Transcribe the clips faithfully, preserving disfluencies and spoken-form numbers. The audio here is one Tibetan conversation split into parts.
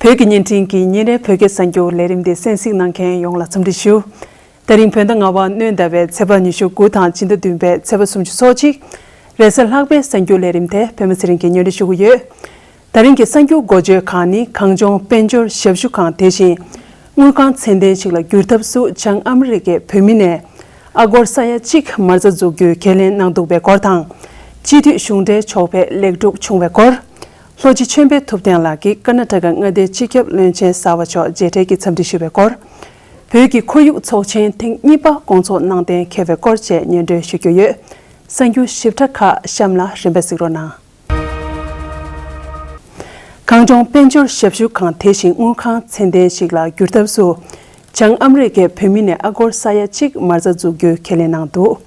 བོད་ཀྱི་བརྙན་འཕྲིན་གྱི་ཉིན་རེའི་བོད་སྐད་གསར་འགྱུར་ལས་རིམ་འདི་གསན་གཟིགས་གནང་མཁན་ཡོངས་ལ་འཚམས་འདྲི་ཞུ། ད་རིང་བོད་ཟླ་ལྔ་པ་སྣྲོན་ཟླ་བའི་ཚེས་པ་ཉི་ཤུ་དགུ་དང་ཕྱི་ཟླ་བདུན་པའི་ཚེས་པ་སུམ་ཅུ་སོ་གཅིག་རེས་གཟའ་ལྷག་པའི་གསར་འགྱུར་ལས་རིམ་དེ་པད་མ་ཚེ་རིང་གིས་སྙན་སྒྲོན་ཞུ་གི་ཡོད། ད་རིང་གི་གསར་འགྱུར་འགོ་བརྗོད་ཁག་ནི། གངས་ལྗོངས་དཔལ་འབྱོར་ཞབས་ཞུ་ཁང་དེ་བཞིན་དངུལ་ཁང་ཚད་ལྡན་ཞིག་ལ་འགྱུར་ཐབས་སུ་བྱང་ཨ་མི་རི་ཀའི་བོད་མི་ནས་ཨ་སྒོར་ས་ཡ་གཅིག་མ་རྩ་འཛུགས་རྒྱུའི་ཁས་ལེན་གནང་འདུག་པའི་སྐོར་དང་། སྤྱི་འཐུས་གཞུང་འབྲེལ་ཚོགས་པས་ལེགས་གྲུབ་བྱུང་བའི་སྐོར། ལྷོ་སྤྱི་ཆོས་འཕེལ་ཐུབ་བསྟན་ལགས་ཀྱིས་ཀར་ན་ཊ་ཀ་མངའ་སྡེའི་སྤྱི་ཁྱབ་བློན་ཆེན་གསར་པ་མཆོག་མཇལ་འཕྲད་ཀྱིས་འཚམས་འདྲི་ཞུས་པའི་སྐོར། བོད་ཀྱི་ཁོར་ཡུག་ཚོགས་ཆེན་ཐེངས་གཉིས་པ་སྐོང་ཚོགས་གནང་གཏན་འཁེལ་བའི་སྐོར་བཅས་སྙན་སྒྲོན་ཞུ་རྒྱུ་ཡོད། གསར་འགྱུར་ཞིབ་ཕྲ་ཁག་གཤམ་ལ་རིམ་པས་གཟིགས་རོགས་གནང་། གངས་ལྗོངས་དཔལ་འབྱོར་ཞབས་ཞུ་ཁང་དེ་བཞིན་དངུལ་ཁང་ཚད་ལྡན་ཞིག་ལ་འགྱུར་ཐབས་སུ། བྱང་ཨ་མི་རི་ཀའི་བོད་མི་ནས་ཨ་སྒོར་ས་ཡ་གཅིག་མ་རྩ་འཛུགས་རྒྱུའི་ཁས་ལེན་གནང་འདུག་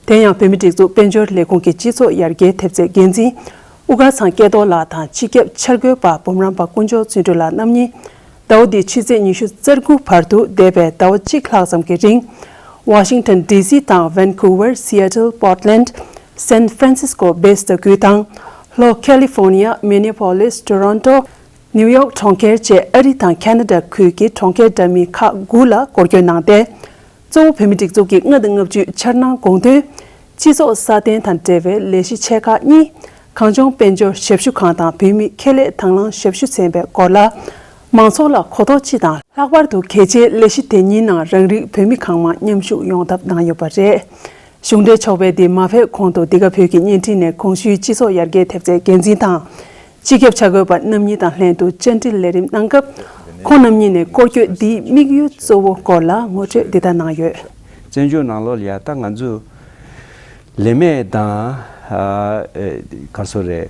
དེ་ཡང་བོད་མིའི་སྒྲིག་འཛུགས་དཔལ་འབྱོར་ལས་ཁུངས་ཀྱི་སྤྱི་ཚོགས་ཡར་རྒྱས་ཐེབས་རྩའི་འགན་འཛིན་དབུ་དཀར་ཚང་སྐལ་རྡོར་ལགས་དང་སྤྱི་ཁྱབ་འཆར་འགོད་པ་འབུམ་རམས་པ་དཀོན་མཆོག་བརྩོན་འགྲུས་ལགས་རྣམ་གཉིས། ཟླ་བ་འདིའི་ཕྱི་ཚེས་ཉི་ཤུ་རྩ་དགུ་བར་དུ་འདས་པའི་ཟླ་བ་གཅིག་ལྷག་ཙམ་གྱི་རིང་། ཝ་ཤིང་ཊོན་ཌི་སི་དང་ཝན་ཀུ་ཝར། སི་ཨེ་ཊལ། པོར་ཊ་ལེན་ཌ། སན་ཧྥ་རན་སིས་ཀོ། སྦེ་སི་ད་ཁུལ་དང་། ལྷོ་ཁ་ལི་ཧྥོར་ནི་ཡ། མི་ནི་ཕོ་ལིས། ཊོ་རོན་ཊོ། ནིའུ་ཡོག་གྲོང་ཁྱེར་བཅས་ཨ་རི་དང་ཁ་ན་ཌ་ཁུལ་གྱི་གྲོང་ཁྱེར་འདྲ་མིན་ཁག་དགུ་ལ་སྐོར་སྐྱོད་གནང་སྟེ། གཙོ་བོ་བོད་མིའི་སྒྲིག་འཛུགས་ཀྱི་ལྔ་དང་ལྔ་བཅུའི་འཆར་སྣང་དགོངས་དོན། སྤྱི་ཚོགས་སྲ་བརྟན་དང་འབྲེལ་བའི་ལས་གཞི་ཆེ་ཁག་གཉིས། གངས་ལྗོངས་དཔལ་འབྱོར་ཞབས་ཞུ་ཁང་དང་བོད་མི་ཁེ་ལས་དང་བླངས་ཞབས་ཞུ་ཚན་པའི་སྐོར་ལ། མང་ཚོགས་ལ་གོ་རྟོགས་སྤྱི་དང་ལྷག་པར་དུ་གལ་ཆེའི་ལས་གཞི་དེ་གཉིས་ནང་རང་རིགས་བོད་མི་གང་མང་མཉམ་ཞུགས་ཡོང་ཐབས་གནང་ཡོད་པ་རེད། གཞུང་འབྲེལ་ཚོགས་པས་འདི་མ་ཕེབས་གོང་དུ་འདི་ག་བོད་ཀྱི་བརྙན་འཕྲིན་ནས་གོང་ཞུས་སྤྱི་ཚོགས་ཡར་རྒྱས་ཐེབས་རྩའི་འགན་འཛིན་དང་། སྤྱི་ཁྱབ་འཆར་འགོད་པ་རྣམ་གཉིས་དང་ལྷན་དུ་བཅར་འདྲི་ལས་རིམ་གནང་སྐབས། ཁོང་རྣམ་གཉིས་ནས་སྐོར་སྐྱོད་འདིའི་དམིགས་ཡུལ་གཙོ་བོ་སྐོར་ལ་ངོ་སྤྲོད་འདི་ལྟར་གནང་ཡོད། བཙན་བྱོལ་ནང་ལོགས་ལ་ཡ་ད་ང་ཚོ་ལས་མེད་དང་། ཨ་ཨེ་ག་རེ་ཟེར་དགོས་རེད།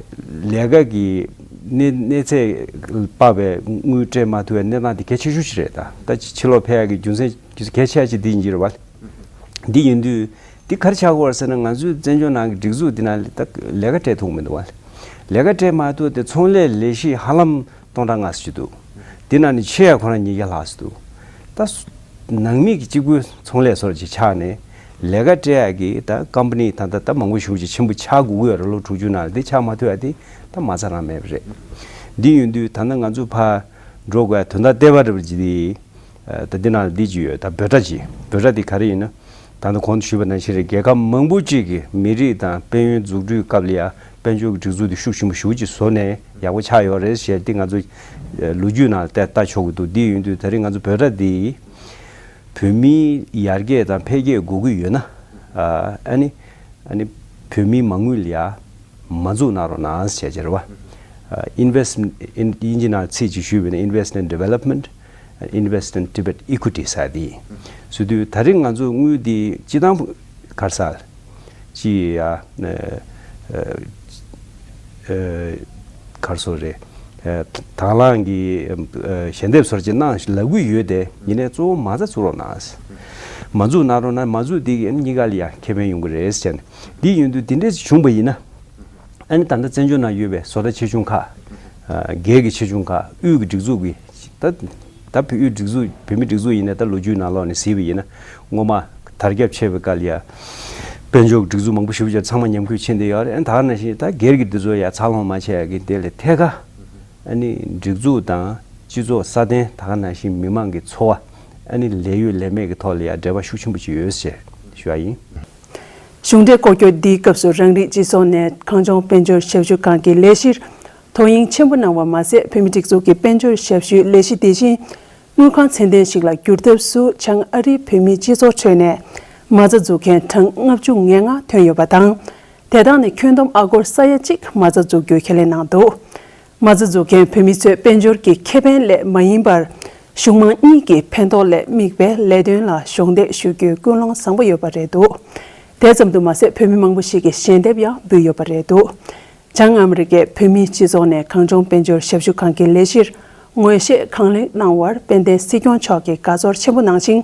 ལས་ཀ་གི་གནས་གནས་ཚད་དཔག་པའི་དངུལ་སྤྲད་མ་ཐུབ་པའི་གནས་སྟངས་དེ་གལ་ཆེ་ཤོས་ཤིག་རེད། ད་ད་ཕྱི་ཕྱི་ལོགས་ཕེབས་ཡག་གི་རྒྱུ་མཚན་གལ་ཆེ་ཤོས་འདི་ཡིན་གྱི་རེད་བ། འདི་ཡིན་དུས། འདི་ག་རེ་ཆགས་ཀྱི་ཡོད་རེད་ཟེར་ན། ང་ཚོའི་བཙན་བྱོལ་ནང་གི་སྒྲིག་འཛུགས་འདི་ནང་ད་ལས་ཀ་སྤྲད་ཐུབ་མི་འདུག་བ། ལས་ཀ་སྤྲད་མ་ཐུབ་དེ་ཚོང་ལས་ལས་གཞི་ཧ་ལམ་སྟོང་ཕྲག་ལྔ་ཙམ་ཅིག་འདུག་འདི་ནང་ནས་ཆེ་ཡ་ཁོ་རང་ཉིས་བརྒྱ་ལྷག་ཙམ་འདུག་ད་སུ་ནང་མི་གི་གཅིག་པུའི་ཚོང་ལས་བཟོ་འདྲ་ཅིག་ཆགས་ནས། ལས་ཀ་སྤྲད་ཡ་གི་ད་ཀམ་པ་ནི་ད་ད་ད་མང་པོ་ཞེ་པོ་ཅིག་ཆེན་པོ་ཆགས་དགོས་ཀྱི་ཡོད་རེད། ལོ་དྲུག་ཅུ་ནང་ལ་འདི་ཆགས་མ་ཐུབ་ཡ་དེ་ད་མ་རྩ་རང་མེད་པ་རེད། འདི་ཡིན་དུས་ད་ནི་ང་ཚོ་ཕར་འགྲོ་དགོས་ཡ་དོན་དག་ལྟེ་བ་འདྲ་པོ་ཅིག་དེ། ད་འདི་ནང་ལ་འདི་ཅིག་ཡོད། ད་འབོད་སྒྲ་ཅིག་འབོད་སྒྲ་འདི་ག་རེ་ཡིན་ན། ད་ལྟ་གོང་དུ་ཞུས་པ་ནང་བཞིན་རེད། རྒྱལ་ཁབ་མང་པོ་ཅིག་གི་མི་རིགས་དང་དཔལ་ཡོན་འཛུགས་སྐྲུན་སྐབས་ལ་ཡ་དཔལ་འབྱོར་གྱི་སྒྲིག་འཛུགས་འདི་ཤུགས་ཆེན་པོ་ཞེ་པོ་ཅིག་བཟོ་ནས་ཡག་པོ་ཆགས་ཡོད་རེད་ཟེར་ཏེ་ང་ཚོ་ལོ་རྒྱུས་ནང་ལ་བལྟ་ཆོག་གི་འདུག་འདི་ཡིན་དུས་ད་རེས་ང་ཚོ་འབོད་སྒྲ་འདི་བོད་མིའི་ཡར་རྒྱས་དང་འཕེལ་རྒྱས་དགོས་ཀྱི་ཡོད་ན། ཨ་ནི་ཨ་ནི་བོད་མིའི་མ་དངུལ་ལ་ཡ། མ་འཛུགས་གནང་རོགས་གནང་ཟེར་བྱས་རེད་བ། ཨ་investment in དབྱིན་ཇི་ནང་ཚིག་ཅིག་ཞུས་པ་ཡིན་ན། invest in development, invest in Tibet equity ཟེར་དེ་ཡིན། ཟེར་དུས་ད་རེས་ང་ཚོ་དངུལ་འདི་སྤྱི་བཏང་ག་རེ་ཟེར། ཅི་ཡ། ཨ་ཨ་ག་རེ་ཟེར་རེད། ཨ་དང་བླངས་ཀྱི་ཨ་ཞལ་འདེབས་སོར་ཅིག་གནང་ལབ་ཀྱི་ཡོད་དེ། ཡིན་ནའི་གཙོ་བོ་མ་རྩ་འཛུགས་རོགས་གནང་། མ་འཛུགས་གནང་རོགས་གནང་། མ་འཛུགས་དེ་གི་གཉིས་ཀ་ལ་ཡང་ཁེ་ཕན་ཡོང་གི་རེད་ཟེར་ནས། འདི་ཡིན་དུས་འདི་འདྲས་བྱུང་བ་ཡིན་ན། ཨ་ནི་ད་ལྟ་བཙན་བྱོལ་ནང་ཡོད་པའི་བཟོ་གྲྭ་ཆེ་ཆུང་ཁག་ཨ་སྒེར་གྱི་ཆེ་ཆུང་ཁག་དབུས་ཀྱི་སྒྲིག་འཛུགས་ཀྱི་ད་ད་བོད་དབུས་སྒྲིག་འཛུགས། བོད་མིའི་སྒྲིག་འཛུགས་ཡིན་ན་ད་ལོ་རྒྱུས་ནང་ལོགས་ནས་གཟིགས་པ་ཡིན་ན། སྔོན་མ་དར་ཁྱབ་ཆེ་བའི་སྐབས་ལ་ཡ་དཔལ་འབྱོར་གྱི་སྒྲིག་འཛུགས་མང་པོ་ཞེ་པོ་ཅིག་ཚང་མ་ཉམས་རྒུད་ཕྱིན་བསྡད་ཡོད་རེད། ཨ་ནི་ད་ག་ནང་བཞིན་ད་སྒེར་གྱི་འདི་ཚོ་ཡ་འཚར་ལོངས་མ་བྱས་ཡ་གི་དེ་ལས་ཐད་ཀ་ཨ་ནི་སྒྲིག་འཛུགས་དང་སྤྱི་ཚོགས་སྲ་བརྟན། ད་ག་ནང་བཞིན་མི་མང་གི་འཚོ་བ། ཨ་ནི་ལས་ཡོད་ལས་མེད་ཀྱི་ཐོག་ལ་ཡ་འབྲེལ་བ་ཤུགས་ཆེན་པོ་ཅིག་ཡོད་ཟེར་ཞུ་བ་ཡིན། གཞུང་འབྲེལ་སྐོར་སྐྱོད་འདིའི་སྐབས་སུ་རང་རིགས་སྤྱི་ཚོགས་ནས་གངས་ལྗོངས་དཔལ་འབྱོར་ཞབས་ཞུ་ཁང་གི་ལས་གཞིར་དོ་དབྱིངས་ཆེན་པོ་གནང་བ་མ་ཟད། བོད་མིའི་སྒྲིག་འཛུགས་ཀྱི་དཔལ་འབྱོར་ཞབས་ཞུའི་ལས་གཞི་དེ་བཞིན་དངུལ་ཁང་ཚད་ལྡན་ཞིག་ལ་བསྒྱུར་ཐབས་སུ་བྱང་ཨ་རིའི་བོད་མིའི་སྤྱི་ཚོགས་ཁྲོད་ནས་མ་རྩ་འཛུགས་མཁན་གྲངས་ལྔ་བཅུ་ང་ལྔ་ཐོན་ཡོད་པ་དང་། དེ་དག་ནས་ཁྱོན་བསྡོམས་ཨ་སྒོར་ས་ཡ་གཅིག་མ་རྩ་འཛུགས་རྒྱུའི་ཁས་ལེན་གནང་འདུག་མ་རྩ་འཛུགས་མཁན་བོད་མི་ཚོས་དཔལ་འབྱོར་གྱི་ཁེ་ཕན་ལས་མ་ཡིན་པར། གཞུང་མང་གཉིས་ཀྱི་ཕན་ཐོགས་ལ་དམིགས་པའི་ལས་དོན་ལ་གཞོགས་འདེགས་ཞུ་རྒྱུའི་ཀུན་སློང་བཟང་པོ་ཡོད་པ་རེད་འདུག་དེ་ཙམ་དུ་མ་ཟད། བོད་མི་མང་པོ་ཞིག་གིས་ཞལ་འདེབས་ཡང་འབུལ་ཡོད་པ་རེད་འདུག་བྱང་ཨ་མི་རི་ཀའི་བོད་མིའི་སྤྱི་ཚོགས་ནས་གངས་ལྗོངས་དཔལ་འབྱོར་ཞབས་ཞུ་ཁང་གི་ལས་གཞིར་ངོས་བཞེས་གང་ལེགས་གནང་བར་དཔལ་ལྡན་སྲིད་སྐྱོང་མཆོག་གིས་དགའ་ཚོར་ཆེན་པོ་གནང་ཞིང་།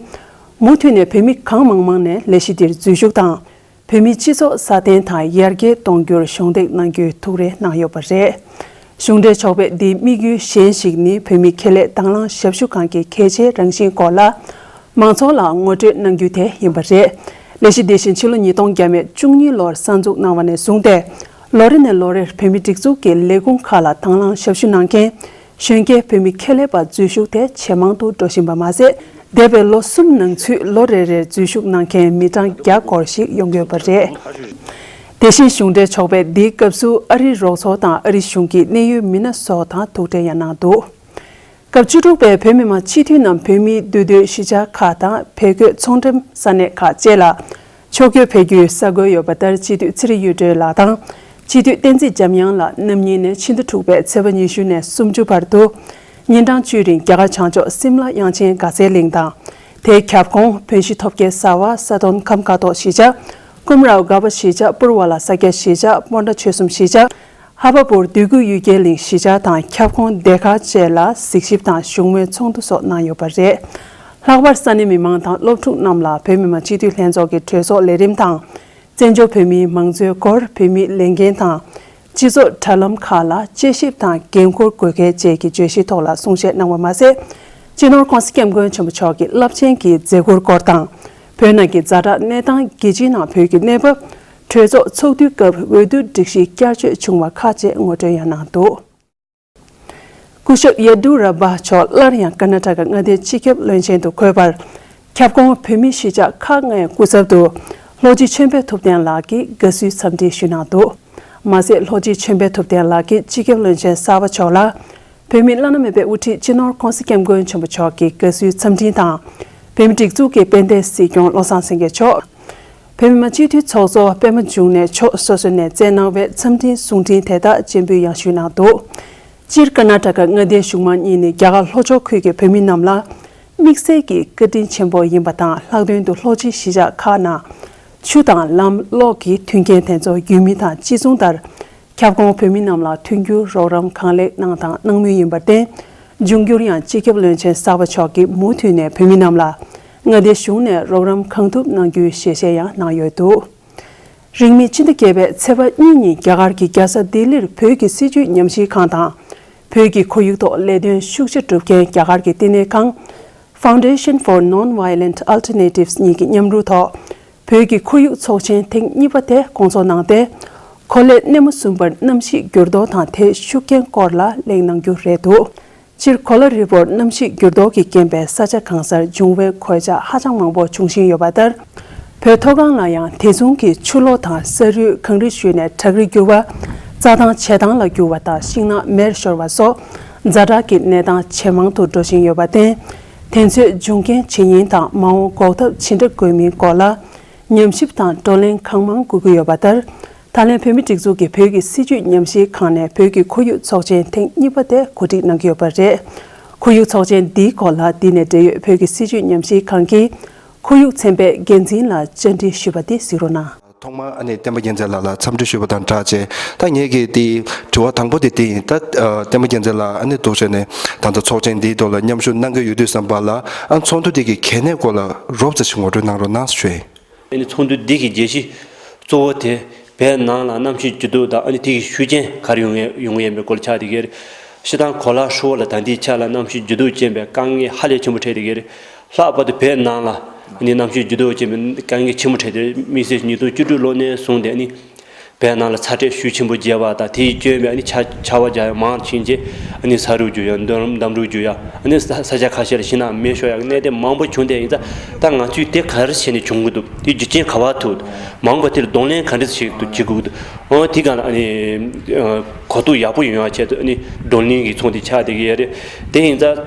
མུ་མཐུད་ནས་བོད་མི་གང་མང་མང་ནས་ལས་གཞི་འདིར་འཛུལ་ཞུགས་དང་། བོད་མིའི་སྤྱི་ཚོགས་སྲ་བརྟན་དང་ཡར་རྒྱས་གཏོང་རྒྱུར་གཞོགས་འདེགས་གནང་རྒྱུའི་ཐུགས་རེ་གནང་ཡོད་པ་རེད། གཞུང་འབྲེལ་ཚོགས་པའི་འདིའི་དམིགས་ཡུལ་གཞན་ཞིག་ནི། བོད་མི་ཁེ་ལས་དང་བླངས་ཞབས་ཞུ་ཁང་གི་གལ་ཆེའི་རང་བཞིན་སྐོར་ལ་མང་ཚོགས་ལ་ངོ་སྤྲོད་གནང་རྒྱུ་དེ་ཡིན་པ་རེད། ལས་གཞི་འདི་བཞིན་ཕྱི་ལོ་ཉིས་སྟོང་བརྒྱ་མེད་བཅུ་གཉིས་ལོར་གསར་འཛུགས་གནང་བ་ནས་བཟུང་སྟེ། ལོ་རེ་ནས་ལོ་རེར་བོད་མིའི་སྒྲིག་འཛུགས་ཀྱི་ལས་ཁུངས་ཁག་ལ་དང་བླངས་ཞབས་ཞུ་གནང་མཁན་ གཞོན་སྐྱེས་བོད་མི་ཁེ་ལས་པ་འཛུལ་ཞུགས་དེ་ཇེ་མང་དུ་འགྲོ་བཞིན་པ་མ་ཟད། འདས་པའི་ལོ་གསུམ་ནང་ཚུད་ལོ་རེ་རེར་འཛུལ་ཞུགས་གནང་མཁན་མི་གྲངས་བརྒྱ་སྐོར་ཞིག་ཡོང་གི་ཡོད་པ་རེད། དེ་བཞིན་གཞུང་འབྲེལ་ཚོགས་པས་འདིའི་སྐབས་སུ་ཨ་རིའི་རོགས་ཚོགས་དང་ཨ་རིའི་གཞུང་གི་གནད་ཡོད་མི་སྣ་སོགས་དང་ཐུག་འཕྲད་ཡང་གནང་འདུག་སྐབས་བཅུ་དྲུག་པའི་བོད་མི་མང་སྤྱི་འཐུས་ནམ་བོད་མིའི་འདུས་སྡོད་གཞིས་ཆགས་ཁག་དང་བོད་སྐྱོད་ཚོང་འགྲེམས་ས་གནས་ཁག་བཅས་ལ་ཕྱོགས་བསྐྱོད་ཕེབས་རྒྱུའི་གསར་འགོད་ཡོད་པ་ལྟར། སྤྱི་འཐུས་ཚེ་རིང་གཡུ་སྒྲོན་ལགས་དང་སྤྱི་འཐུས་བསྟན་འཛིན་འཇམ་དབྱངས་ལགས་རྣམ་གཉིས་ནས་ཕྱི་ཟླ་དྲུག་པའི་ཚེས་པ་ཉི་ཤུ་ནས་སུམ་ཅུ་བར་དུ་ཉིན་གྲངས་བཅུའི་རིང་རྒྱ་གར་བྱང་ཕྱོགས་སིམ་ལ་དབྱངས་ཅན་དགའ་ཚལ་གླིང་དང་། དེའི་ཁྱབ་ཁོངས་བོན་གཞིས་ཐོབ་རྒྱལ་གསར་བ། ས་དོན་ཁམས་ཁ་ཐོག་གཞིས་ཆགས། ཀུམ་རའོ་སྒར་པ་གཞིས་ཆགས། པུར་བ་ལ་ས་སྐྱ་གཞིས་ཆགས། སྤོན་ཊ་ཆོལ་གསུམ་གཞིས་ཆགས། ཧ་བ་པུར་འདོད་རྒུ་གཡུལ་རྒྱལ་གླིང་གཞིས་ཆགས་དང་ཁྱབ་ཁོངས་སྡེ་ཁག་བཅས་ལ་གཟིགས་ཞིབ་དང་བཞུགས་མོལ་ཚོགས་འདུ་སོགས་གནང་ཡོད་པ་རེད། ལྷག་པར་ས་གནས་མི་མང་དང་སློབ་ཕྲུག་རྣམས་ལ་བོད་མི་མང་སྤྱི་འཐུས་ལྷན་ཚོགས་ཀྱི་གྲོས་ཚོགས་ལས་རིམ་དང་། བཙན་བྱོལ་བོད་མིའི་མང་གཙོའི་སྐོར། བོད་མིའི་ལས་འགན་དང་། སྤྱི་ཚོགས་དྲ་ལམ་ཁག་ལ་དཔྱད་ཞིབ་དང་འགན་འཁུར་དགོས་གལ་བཅས་ཀྱི་བརྗོད་གཞིའི་ཐོག་ལ་གསུང་བཤད་གནང་བ་མ་ཟད། སྤྱི་ནོར་༸གོང་ས་༸སྐྱབས་མགོན་ཆེན་པོ་མཆོག་གི་རླབས་ཆེན་གྱི་མཛད་ཁུར་སྐོར་དང་། བོད་ནང་གི་ཛ་དྲག་གནས་སྟངས། རྒྱལ་སྤྱིའི་ནང་བོད་ཀྱི་གནས་བབ། གྲོས་ཚོགས་ཚོགས་དུས་སྐབས་འོས་བསྡུ་སྒྲིག་གཞི་བསྐྱར་བཅོས་བྱུང་བ་ཁག་བཅས་ངོ་སྤྲོད་ཡང་གནང་འདུག་སྐུ་ཞབས་ཡེ་ཌུ་ར་པ་མཆོག་སླར་ཡང་ཀར་ན་ཊ་ཀ་མངའ་སྡེའི་སྤྱི་ཁྱབ་བློན་ཆེན་དུ་འཁོད་པར། ཁྱབ་ཁོངས་བོད་མིའི་གཞིས་ཆགས་ཁག་ལྔའི་སྐུ་ཚབ་ཏུ་ལྷོ་སྤྱི་ཆོས་འཕེལ་ཐུབ་བསྟན་ལགས་ཀྱིས་དགའ་བསུའི་འཚམས་འདྲི་ཞུས་གནང་འདུག་མ་ཟད། ལྷོ་སྤྱི་ཆོས་འཕེལ་ཐུབ་བསྟན་ལགས་ཀྱིས་སྤྱི་ཁྱབ་བློན་ཆེན་གསར་པ་མཆོག་ལ་བོད་མིའི་བླ་ན་མེད་པའི་དབུ་ཁྲིད་སྤྱི་ནོར་༸གོང་ས་༸སྐྱབས་མགོན་ཆེན་པོ་མཆོག་གི་དགའ་བསུའི་འཚམས་འཕྲིན་དང་། བོད་མིའི་སྒྲིག་འཛུགས་ཀྱི་དཔལ་ལྡན་སྲིད་སྐྱོང་བློ་བཟང་སེང་གེ་མཆོག་བོད་མི་མང་སྤྱི་འཐུས་ཚོགས་གཙོ་པད་མ་འབྱུང་གནས་མཆོག་སོ་སོ་ནས་བསྩལ་གནང་བའི་འཚམས་འཕྲིན་གསུང་འཕྲིན་དེ་དག་སྤྱན་འབུལ་ཡང་ཞུས་གནང་འདུག་སྤྱིར་ཀར་ན་ཊ་ཀ་མངའ་སྡེའི་གཞུང་མང་གཉིས་ནི་རྒྱ་གར་ལྷོ་ཕྱོགས་ཁུལ་གྱི་བོད་མི་རྣམས་ལ་དམིགས་བསལ་གྱི་བཀའ་དྲིན་ཆེན་པོ་ཡིན་པ་དང་། ལྷག་དོན་དུ་ལྷོ་སྤྱི་གཞིས་ཆགས་ཁག་ནང་ཆུ་དང་ལམ་གློག་གི་མཐུན་རྐྱེན་དེ་ཚོ་ཡུལ་མི་དང་གཅིག་མཚུངས་ལྟར། ཁྱབ་ཁོངས་བོད་མི་རྣམས་ལ་མཐུན་འགྱུར་རོགས་རམ་གང་ལེགས་གནང་དང་གནང་མུས་ཡིན་པར་བརྟེན། འབྱུང་འགྱུར་ཡང་སྤྱི་ཁྱབ་བློན་ཆེན་གསར་པ་མཆོག་གིས་མུ་མཐུད་ནས་བོད་མི་རྣམས་ལ་མངའ་སྡེའི་གཞུང་ནས་རོགས་རམ་གང་ཐུབ་གནང་རྒྱུའི་ཞལ་བཞེས་ཡང་གནང་ཡོད་འདུག་རིང་མིན་སྤྱི་ཟླ་བརྒྱད་པའི་ཚེས་པ་གཉིས་ཉིན་རྒྱ་གར་གྱི་རྒྱལ་ས་ལྡི་ལིར་བོད་ཀྱི་སྲིད་བྱུས་ཉམས་ཞིབ་ཁང་དང་། བོད་ཀྱི་ཁོར་ཡུག་ཐོག་ལས་དོན་ཤུགས་ཆེ་སྒྲུབ་མཁན་རྒྱ་གར་གྱི་བསྟི་གནས་ཁང་། Foundation for Non-Violent Alternatives གཉིས་ཀྱི་མཉམ་རུབ་ཐོག་བོད་ཀྱི་ཁོར་ཡུག་ཚོགས་ཆེན་ཐེངས་གཉིས་པ་དེ་སྐོང་ཚོགས་གནང་སྟེ། གོ་ལའི་སྣེ་མོ་གསུམ་པར་གནམ་གཤིས་འགྱུར་ལྡོག་དང་དེའི་ཤུགས་རྐྱེན་སྐོར་ལ་གླེང་གནང་རྒྱུ་རེད་འདུག་སྤྱིར་གོ་ལ་རི་བོར་གནམ་གཤིས་འགྱུར་ལྡོག་གི་རྐྱེན་པས་ས་ཆ་གང་སར་འབྱུང་བའི་གོད་ཆག་ཧ་ཅང་མང་པོ་འབྱུང་བཞིན་ཡོད་པ་ལྟར། བོད་མཐོ་སྒང་ལ་ཡང་དེ་མཚུངས་ཀྱི་ཆུ་ལོག་དང་ས་རུད་གངས་རི་ཞུས་ནས་བྲག་རི་འགྱུར་བ། རྩྭ་ཐང་བྱེ་ཐང་ལ་འགྱུར་བ་དང་ཤིང་ནགས་མེར་ཤོར་བ་སོགས་ཛ་དྲག་གི་གནས་སྟངས་ཇེ་མང་དུ་འགྲོ་བཞིན་ཡོད་པར་བརྟེན། དེ་ཚོའི་འབྱུང་རྐྱེན་ཇི་ཡིན་དང་མ་འོངས་འགོག་ཐབས་ཇི་འདྲ་དགོས་མིན་སྐོར་ལ་ཉམས་ཞིབ་དང་བགྲོ་གླེང་གང་མང་དགོས་ཀྱི་ཡོད་པ་ལྟར། ད་ལན་བོད་མིའི་སྒྲིག་འཛུགས་ཀྱི་བོད་ཀྱི་སྲིད་བྱུས་ཉམས་ཞིབ་ཁང་ནས་བོད་ཀྱི་ཁོར་ཡུག་ཚོགས་ཆེན་ཐེངས་གཉིས་པ་དེ་གོ་སྒྲིག་གནང་གི་ཡོད་པ་རེད། ཁོར་ཡུག་ཚོགས་ཆེན་འདིའི་སྐོར་ལ་འདི་ནས་འབྲེལ་ཡོད་བོད་ཀྱི་སྲིད་བྱུས་ཉམས་ཞིབ་ཁང་གི་ཁོར་ཡུག་ཚན་པའི་འགན་འཛིན་ལ་བཅར་འདྲི་ཞུས་པ་དེ་གཟིགས་རོགས་གནང་། ཐོག་མར་ཨ་ནི་བསྟན་པ་རྒྱལ་མཚན་ལགས་ལ་འཚམས་འདྲི་ཞུས་པ་དང་སྦྲགས་བྱས། ད་ངེད་ཀྱི་དེ་དྲི་བ་དང་པོ་དེ་དེ་ཡིན། ད་ཨ་བསྟན་པ་རྒྱལ་མཚན་ལགས་ཨ་ནི་འདུག་བྱས་ནས་ད་ལྟ་ཚོགས་ཆེན་འདིའི་ཐོག་ལ་མཉམ་ཞུགས་གནང་གི་ཡོད་དུས་ཙམ་པ་ལ། ཨ་ཚོགས་འདུ་དེ་གི་གལ་གནད་སྐོར་ལ་རོབ་ཙམ་ཞིག་ངོ་སྤྲོད་གནང་རོགས་གནང་ཞུ་ཡིན། ཨ་ནི་ཚོགས་འདུ་འདི་གི་བརྗོད་གཞི་གཙོ་བོ་དེ་བོད་ནང་ལ་གནམ་གཤིས་འགྱུར་ལྡོག་དང་། ཨ་ནི་དེ་གི་ཤུགས་རྐྱེན་ག་རེ་ཡོང་ཡ་ཡོང་གི་ཡོད་མེད་སྐོར་ཆགས་བསྡད་ཀྱི་རེད། སྤྱིར་བཏང་གོ་ལ་ཧྲིལ་པོ་ལ་ད་ལྟའི་ཆ་ལ་གནམ་གཤིས་འགྱུར་ལྡོག་ཅན་པའི་དཀའ་ངལ་ཧ་ལས་ཆེན་པོ་འཕྲད་བསྡད་ཀྱི་རེད། ལྷག་པར་དུ་བོད་ནང་ལ་ཨ་ནི་གནམ་གཤིས་འགྱུར་ལྡོག་ཅན་པའི་དཀའ་ངལ་ཆེན་པོ་འཕྲད་དེ། དམིགས་བསལ་ཉིས་སྟོང་བཅུ་དྲུག་ལོ་ནས་བཟུང་སྟེ་ཨ་ནི་བོད་ནང་ལ་ཚ་དྲོད་ཤུགས་ཆེན་པོ་རྒྱས་པ་དང་། དེའི་སྐྱོན་པས་ཨ་ནི་ཆར་ཆར་པ་རྒྱག་ཡ་མང་ཕྱིན་རྗེས་ཨ་ནི་ས་རུད་རྒྱུག་ཡ། འདམ་འདམ་རུད་རྒྱུག་ཡ། ཨ་ནི་ས་ས་ཆ་ཁ་ཤས་ལ་ཤིང་ནགས་མེ་ཤོར་ཡ་གི་གནད་དོན་མང་པོ་བྱུང་བསྡད་ཡིན་ཙང་། ད་ང་ཚོས་དེ་ག་རེ་བྱས་ནས་བྱུང་གི་འདུག་དེའི་རྒྱུ་རྐྱེན་ག་པར་ཐུག་འདུག་མ་འོངས་པ་དེར་གདོང་ལེན་ག་འདྲ་ཞིག་ཏུ་བྱེད་དགོས་ཀྱི་འདུག་འོ་དེ་ག་ལ་ཨ་ནི་གོ་རྟོགས་ཡག་པོ་ཡོང་བ་ཆེད་དུ་ཨ་ནི་བགྲོ་གླེང་གི་ཚོགས་འདུ་ཆགས་བསྡད་ཀྱི་ཡོད་རེད། དེ་ཡིན་ཙང་།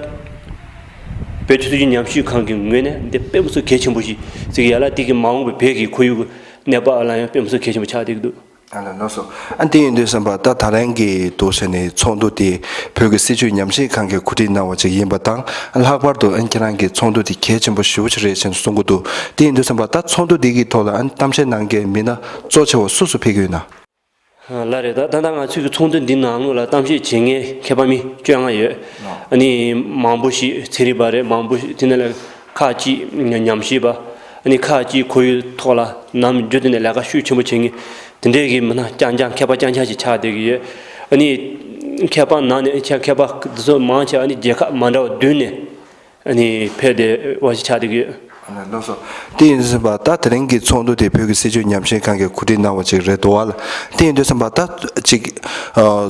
བོད་ཀྱི་སྲིད་བྱུས་ཉམས་ཞིབ་ཁང་གི་ངོས་ནས་འདི་དཔེ་མི་སྲིད་གལ་ཆེན་པོ་ཞིག་བརྩི་གི་ཡོད་ལ། དེ་གི་མ་འོངས་པའི་བོད་ཀྱི་ཁོར་ཡུག་གི་གནས་བབ་ལ་ཡང་དཔེ་མི་སྲིད་གལ་ཆེན་པོ་ཆགས་བསྡད་ཀྱི་འདུག་ཨ་ལ་ལགས་སོ། ཨ་དེ་ཡིན་དུས་ཙམ་པ་ད་ད་རང་གི་འདུག་བྱས་ནས་ཚོགས་འདུ་དེ་བོད་ཀྱི་སྲིད་བྱུས་ཉམས་ཞིབ་ཁང་གིས་གོ་སྒྲིག་གནང་བ་ཅིག་ཡིན་པ་དང་། ལྷག་པར་དུ་ཨ་ཁྱེད་རང་གིས་ཚོགས་འདུ་དེ་གལ་ཆེན་པོ་ཞེ་པོ་ཅིག་རེད་ཅེས་གསུང་གི་འདུག་དེ་ཡིན་དུས་ཙམ་པ་ད་ཚོགས་འདུ་འདི་གི་ཐོག་ལ་ཨ་གཏམ་བཤད་གནང་མཁན་མི་སྣ་གཙོ་ཆེ་བ་སུ་སུ་ཕེབས་ཀྱི་ཡོད་ན། ལགས་རེད། ད་ད་ལྟ་ང་ཚོའི་གི་ཚོགས་འདུ་འདི་ནང་ལོགས་ལ་གཏམ་བཤད་བྱེད་མཁན་མཁས་པ་མི་བཅོ་ལྔ་ཡོད། ཨ་ནི་མང་པོ་ཞིག་ཚན་རིག་པ་རེད། མང་པོ་ཞིག་དེ་ནས་ལ་ཁག་ཅིག་ཉམས་ཞིབ་པ། ཨ་ནི་ཁག་ཅིག་ཁོར་ཡུག་ཐོག་ལ་ནམ་རྒྱུན་དུ་ནས་ལས་ཀ་ཤུགས་ཆེན་པོ་བྱེད་མཁན་དེ་འདྲའི་གི་མི་སྣ་རྐྱང་རྐྱང་མཁས་པ་རྐྱང་རྐྱང་ཞིག་ཆགས་བསྡད་ཀྱི་ཡོད། ཨ་ནི་མཁས་པ་ནང་ནས་ཁྱེད་མཁས་པ་འདི་ཚོ་མང་ཆེ་ཨ་ནི་རྒྱལ་ཁབ་མ་འདྲ་བ་བདུན་ནས་ཨ་ནི་ཕེབས་བསྡད་པ་ཞིག་ཆགས་བསྡད་ཀྱི་ཡོད། ལགས་སོ། དེ་ཡིན་དུས་ཙམ་པ་ད་དེ་རིང་གི་ཚོགས་འདུ་དེ་བོད་ཀྱི་སྲིད་བྱུས་ཉམས་ཞིབ་ཁང་གིས་གོ་སྒྲིག་གནང་བ་ཅིག་རེད་འདུག་བ་ལ། དེ་ཡིན་དུས་ཙམ་པ་ད་ཅིག་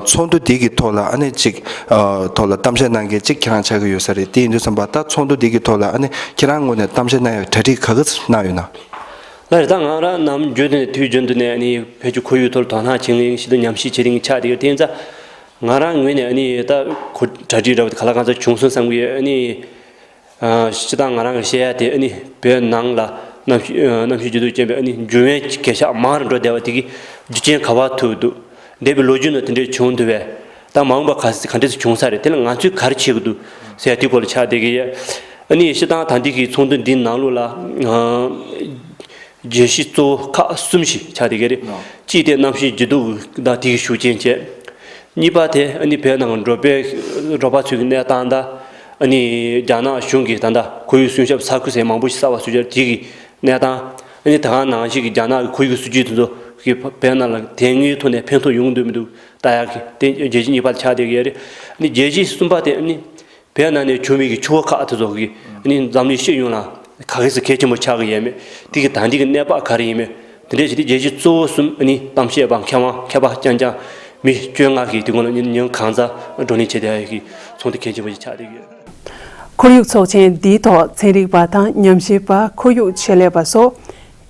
ཚོགས་འདུ་འདི་གི་ཐོག་ལ་ཨ་ནི་ཅིག་ཐོག་ལ་གཏམ་བཤད་གནང་མཁན་ཅིག་ཁྱེད་རང་ཆགས་ཀྱི་ཡོད་ས་རེད། དེ་ཡིན་དུས་ཙམ་པ་ད་ཚོགས་འདུ་འདི་གི་ཐོག་ལ་ཨ་ནི་ཁྱེད་རང་ངོས་ནས་གཏམ་བཤད་གནང་ཡག་གྲ་སྒྲིག་ག་ག་ཙམ་གནང་ཡོད་ན། ལགས་རེད། ད་ང་རང་ནམ་རྒྱུན་དུ་ནས་དུས་རྒྱུན་དུ་ནས་ཨ་ནི་བོད་ཀྱི་ཁོར་ཡུག་ཐོག་ལ་དོ་སྣང་བྱེད་མཁན་ཞིག་ཏུ་ཉམས་ཞིབ་བྱེད་མཁན་ཆགས་བསྡད་ཡོད། དེ་ཡིན་ཙང་ང་རང་ངོས་ནས་ཨ་ནི་ད་གྲ་སྒྲིག་འདྲ་བོ་དེ་ག་ལ་གང་འཚམ་བྱུང་སོང་བསམ་གྱི་ཡོད། ཨ་ནི། ཨ། སྤྱིར་བཏང་ང་རང་གི་བཤད་ཡ་དེ་ཨ་ནི་བོད་ནང་ལ་གནམ་གཤིས་ཨ། གནམ་གཤིས་འགྱུར་ལྡོག་ཅན་པའི་ཨ་ནི་འགྱུར་བའི་གད་ཤག་མང་རུ་འགྲོ་བསྡད་པ་དེ་གི་རྒྱུ་རྐྱེན་ག་པར་ཐུག་འདུག་འདས་པའི་ལོ་རྒྱུས་ནང་དེ་འདྲས་བྱུང་འདུག་པས། ད་མ་འོངས་པ་ག་ས་ག་འདྲས་སེ་བྱུང་ས་རེད། དེ་ལ་ང་ཚོས་ག་རེ་བྱེད་དགོས་འདུག་ཟེར་ཡ་དེ་སྐོར་ལ་ཆགས་བསྡད་ཀྱི་ཡོད། ཨ་ནི་སྤྱིར་བཏང་ད་ལྟའི་གི་ཚོགས་འདུ་འདིའི་ནང་ལོགས་ལ་ཨ། བརྗོད་གཞི་གཙོ་བོ་ཁག་གསུམ་ཞིག་ཆགས་བསྡད་ཀྱི་རེད། ཨ། གཅིག་དེ་གནམ་གཤིས་འགྱུར་ལྡོག་དང་དེ་གི་ཤུགས་རྐྱེན་བྱས། གཉིས་པ་དེ་ཨ་ནི་བོད་ནང་འབྲོག་པའི་འབྲོག་པ་ཚོའི་གནས་སྟངས་དང་། ཨ་ནི་རྒྱ་ནག་གཞུང་གིས་ད་ལྟ་ཁོར་ཡུག་སྲུང་སྐྱོབ་ས་ཁུལ་ཟེར་མང་པོ་ཞིག་གསར་པ་བཟོ་རྒྱུ་དེ་གི་གནས་སྟངས། ཨ་ནི་ད་ག་ནང་བཞིན་གྱི་རྒྱ་ནག་གི་ཁོར་ཡུག་སྲུང་སྐྱོབ་དེ་ཚོ་གི་བོད་ནང་ལ་དེ་སྔའི་ཐོག་ནས་ཕན་ཐོགས་ཡོང་གི་འདུག་མི་འདུག་ལྟ་ཡག་གི་དེ་བརྗོད་གཞི་གཉིས་པ་ལ་ཆགས་བསྡད་ཀྱི་ཡོད་རེད། ཨ་ནི་བརྗོད་གཞི་གསུམ་པ་དེ་ཨ་ནི། བོད་ནང་ནས་བྱུང་བའི་གི་ཆུ་བོ་ཁག་དེ་ཚོ་གི་ཨ་ནི་འཛམ་གླིང་སྤྱི་ཡོངས་ལ་ག་གེ་སེ་གལ་ཆེན་པོ་ཆགས་ཀྱི་ཡོད་མེད། དེ་གི་ད་ལྟའི་གི་གནས་བབ་ག་རེ་ཡིན་མེད། དེ་འདྲས་བྱས་ཏེ་བརྗོད་གཞི་གཙོ་བོ་གསུམ་ཨ་ནི་གཏམ་བཤད་པ་མཁས་དབང་མཁས་པ་རྐྱང་རྐྱང་མི་བཅོ་ལྔ་གིས་དེ་སྒང་ལ་ཉིན་ཉིན་གང་ཚ་བགྲོ་གླེང་བྱེད་བསྡད་ཡ་གི་ཚོགས་འདུ་གལ་ཆེན་པོ་ཞིག་ཆགས་བསྡད་ཀྱི་ཡོད། ཁོར་ཡུག་ཚོགས་ཆེན་འདིའི་ཐོག་ཚན་རིག་པ་དང་ཉམས་ཞིབ་པ། ཁོར་ཡུག་ཆེད་ལས་པ་སོགས་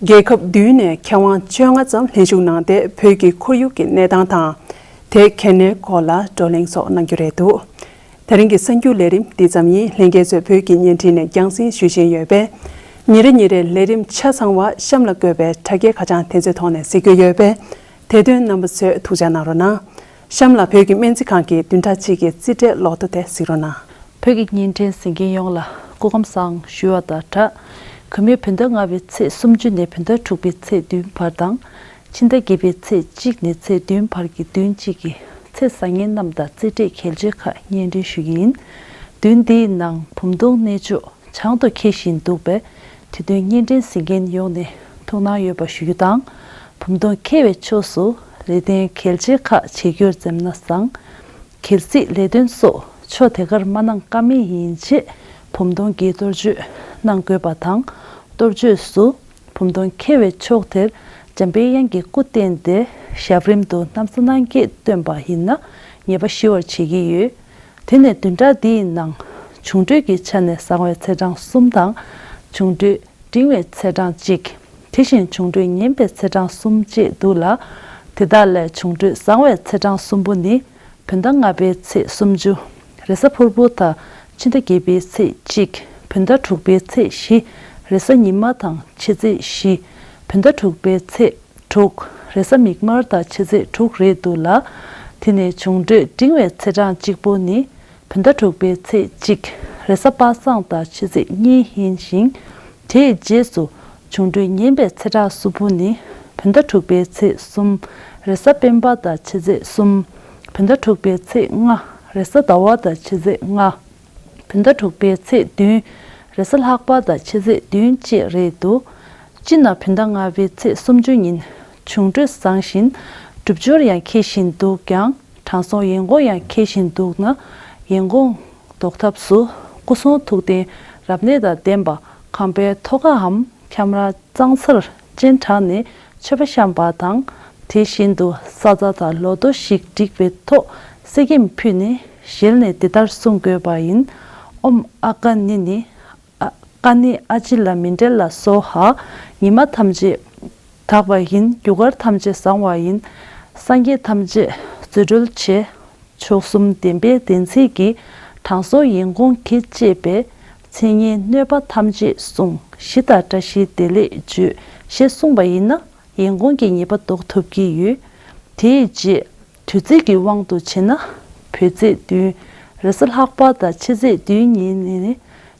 རྒྱལ་ཁབ་བདུན་ནས་མཁས་དབང་བཅོ་ལྔ་ཙམ་ལྷན་ཞུགས་གནང་སྟེ། བོད་ཀྱི་ཁོར་ཡུག་གི་གནས་སྟངས་དང་། དེ་གལ་གནད་སྐོར་ལ་བགྲོ་གླེང་སོགས་གནང་རྒྱུ་རེད་འདུག་དེ་རིང་གི་གསར་འགྱུར་ལས་རིམ་འདི་ཙམ་ཡིན། ལྷན་རྒྱས་ཚོས་བོད་ཀྱི་བརྙན་འཕྲིན་ནས་རྒྱང་སྲིང་ཞུ་བཞིན་ཡོད་པས། ཉིན་རེ་ཉིན་རེའི་ལས་རིམ་ཆ་ཚང་བ་གཤམ་ལ་བཀོད་པའི་དྲ་རྒྱའི་ཁ་བྱང་དེ་ཚོའི་ཐོག་ནས་གཟིགས་རྒྱུ་ཡོད་པས། དེ་དོན་རྣམ་པ་ཚོས་ཐུགས་འཇགས་གནང་རོགས་གནང་། གཤམ་ལ་བོད་ཀྱི་སྨན་རྩིས་ཁང་གི་བདུན་ཕྲག་གཅིག་གི་རྩིས་འབྲས་ལོ་ཐོ་དེ་གཟིགས་རོགས་གནང་། བོད་ཀྱི་བརྙན་འཕྲིན་གཟིགས་མཁན་ཡོངས་ལ་སྐུ་ཁམས་བཟང་ཞུ་བ་དང་སྦྲགས། གུས་མོས་བོད་ཟླ་ལྔ་པའི་ཚེས་སུམ་ཅུ་ནས་བོད་ཟླ་དྲུག་པའི་ཚེས་བདུན་བར་དང་། ཕྱི་ཟླ་བརྒྱད་པའི་ཚེས་གཅིག་ནས་ཚེས་བདུན་བར་གྱི་བདུན་གཅིག་གི་ཚེས་བཟང་ངན་རྣམས་དང་རྩིས་འབྲས་གལ་ཆེ་ཁག་སྙན་སྒྲོན་ཞུ་གི་ཡིན། བདུན་འདིའི་ནང་བུམ་སྟོང་གནས་མཆོག་བྱང་དུ་འཁེལ་བཞིན་འདུག་པས། དེ་དོན་བརྙན་འཕྲིན་གཟིགས་མཁན་ཡོངས་ནས་ཐུགས་སྣང་ཡོད་པ་ཞུ་རྒྱུ་དང་། བུམ་སྟོང་འཁེལ་བའི་ཕྱོགས་སུ་ལས་དོན་གལ་ཆེ་ཁག་བྱེད་རྒྱུར་འཛེམ་ན་བཟང་། གལ་སྲིད་ལས་དོན་སོགས་ཕྱོགས་དེ་གར་མ་གནང་ཀ་མེད་ཡིན་ཆེད་བུམ་སྟོང་གི་གཏོར་མཆོད་གནང་དགོས་པ་དང་། གཏོར་མཆོད་སུ་བུམ་སྟོང་འཁེལ་བའི་ཕྱོགས་དེར་འཇམ་པའི་དབྱངས་ཀྱི་སྐུ་བསྟན་ཏེ་ཞབས་རིམ་དུ་ན་བཟའ་སྣང་བརྒྱད་བཏོན་པ་ཡིན་ན་ཉེས་པ་ཞི་བར་བྱེད་ཀྱི་ཡོད། དེ་ནས་བདུན་ཕྲག་འདིའི་ནང་འབྱུང་འཕྲོད་ཀྱི་ཆ་ནས་བཟང་བའི་ཚེས་གྲངས་གསུམ་དང་། འབྱུང་འཕྲོད་འབྲིང་བའི་ཚེས་གྲངས་གཅིག་དེ་བཞིན་འབྱུང་འཕྲོད་ངན་པའི་ཚེས་གྲངས་གསུམ་བཅས་འདུག་ལ། དེ་དག་ལས་འབྱུང་འཕྲོད་བཟང་བའི་ཚེས་གྲངས་གསུམ་པོ་ནི། བོད་ཟླ་ལྔ་པའི་ཚེས་སུམ་ཅུ། རེས་གཟའ་ཕུར་བུ་དང་ཕྱི་ཟླ་བརྒྱད་པའི་ཚེས་གཅིག་བོད་ཟླ་དྲུག་པའི་ཚེས་བཞི། རེས་གཟའ་ཉི་མ་དང་ཕྱི་ཚེས་བཞི། བོད་ཟླ་དྲུག་པའི་ཚེས་དྲུག་རེས་གཟའ་མིག་དམར་དང་ཕྱི་ཚེས་དྲུག་རེད་འདུག་ལ། དེ་ནས་འབྱུང་འཕྲོད་འབྲིང་བའི་ཚེས་གྲངས་གཅིག་པོ་ནི། བོད་ཟླ་དྲུག་པའི་ཚེས་གཅིག་རེས་གཟའ་པ་སངས་དང་ཕྱི་ཚེས་གཉིས་ཡིན་ཞིང་། དེའི་རྗེས་སུ་འབྱུང་འཕྲོད་ངན་པའི་ཚེས་གྲངས་གསུམ་པོ་ནི། བོད་ཟླ་དྲུག་པའི་ཚེས་གསུམ་རེས་གཟའ་སྤེན་པ་དང་ཕྱི་ཚེས་གསུམ། བོད་ཟླ་དྲུག་པའི་ཚེས་ལྔ་རེས་གཟའ་ཟླ་བ་དང་ཕྱི་ཚེས་ལྔ། བོད་ཟླ་དྲུག་པའི་ཚེས་བདུན་རེས་གཟའ་ལྷག་པ་དང་ཕྱི་ཚེས་བདུན་བཅས་རེད་འདུག་སྤྱིར་ན་བོད་ཟླ་ལྔ་པའི་ཚེས་སུམ་ཅུ་ཉིན་འབྱུང་འཕྲོད་བཟང་ཞིང་སྒྲུབ་སྦྱོར་ཡང་འཁེལ་བཞིན་འདུག་ཀྱང་། དྲང་སྲོང་ཡན་གོང་ཡང་འཁེལ་བཞིན་འདུག་ན། ཡན་གོང་ཟློག་ཐབས་སུ་སྐུ་གསུང་ཐུགས་རྟེན་རབ་གནས་དང་ལྡན་པ་ཁང་པའི་ཐོག་ཁའམ་ཁྱམས་ར་གཙང་སར་སྤྱན་དྲངས་ནས་མཆོད་པ་བཤམས་པ་དང་། དེ་བཞིན་དུ་ས་ཛ་དང་ལོ་ཐོ་ཞིག་བསྒྲིགས་པའི་ཐོག་གསེར་སྐྱེམས་ཕུལ་ནས་ཞལ་ནས་འདི་ལྟར་གསུང་དགོས་པ་ཡིན། ཨོཾ་ཨ་ཀ་ནི་ནི། ཨ་ཀ་ནི་ཨ་ཅི་ལ་མི་འབྲལ་ལ་སོ་ཧ། ཉི་མ་ཐམས་ཅད་དག་པ་ཡིན། རྒྱུ་སྐར་ཐམས་ཅད་བཟང་བ་ཡིན། སངས་རྒྱས་ཐམས་ཅད་རྫུ་འཕྲུལ་ཆེ། མཆོག་གསུམ་བདེན་པའི་བདེན་ཚིག་གིས། དྲང་སྲོང་ཡན་གོང་གིས་བཅས་པའི། མཚན་སྙན་གནོད་པ་ཐམས་ཅད་བསྲུང་། ཞི་དང་བཀྲ་ཤིས་བདེ་ལེགས་བརྗོད། ཞེས་གསུངས་པ་ཡིན་ན་ཡན་གོང་གི་ཉེས་པ་ཟློག་ཐུབ་ཀྱི་ཡོད། དེའི་རྗེས། དུས་ཚིགས་ཀྱི་དབང་དུ་བྱས་ན། བོད་ཚེས་བདུན། རེས་གཟའ་ལྷག་པ་དང་ཕྱི་ཚེས་བདུན་ཉིན་ནི།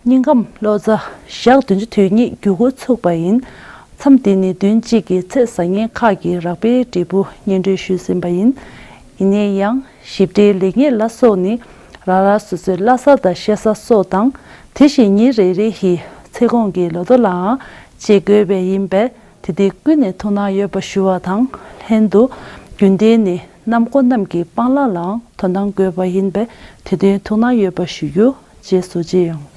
སྙིང་ཁམས་བློ་རྩ་ཞག་བདུན་ཅུ་དོན་གཉིས་རྒྱུད་འགོ་ཚུགས་པ་ཡིན། མཚམས་འདི་ནི་བདུན་གཅིག་གི་ཚེས་བཟང་ངན་ཁག་གི་རགས་པའི་འབྲས་བུ་སྙན་སྒྲོན་ཞུས་ཟིན་པ་ཡིན། ཡིན་ན་ཡང་། ཞིབ་ཕྲའི་ལེགས་ཉེས་ལ་སོགས་ནི། རང་རང་སོ་སོའི་བླ་གཟའ་དང་གཤེད་གཟའ་སོགས་དང་། དེ་བཞིན་ཉིན་རེ་རེ་ཡི་ཚེས་གོང་གི་ལོ་ཐོ་ལའང་དཔྱད་དགོས་པས་ཡིན་པས། དེ་དེ་ཀུན་ནས་ཐུགས་སྣང་ཡོད་པ་ཞུ་བ་དང་ལྷན་དུ། རྒྱུན་ལྡན་ནས་གནམ་སྒོ་གནམ་གྱི་སྤང་བླང་ལའང་དོ་སྣང་དགོས་པ་ཡིན་པས། དེ་དོན་ཐུགས་སྣང་ཡོད་པ་ཞུ་རྒྱུ། རྗེས་སུ་མཇལ་ཡོང་།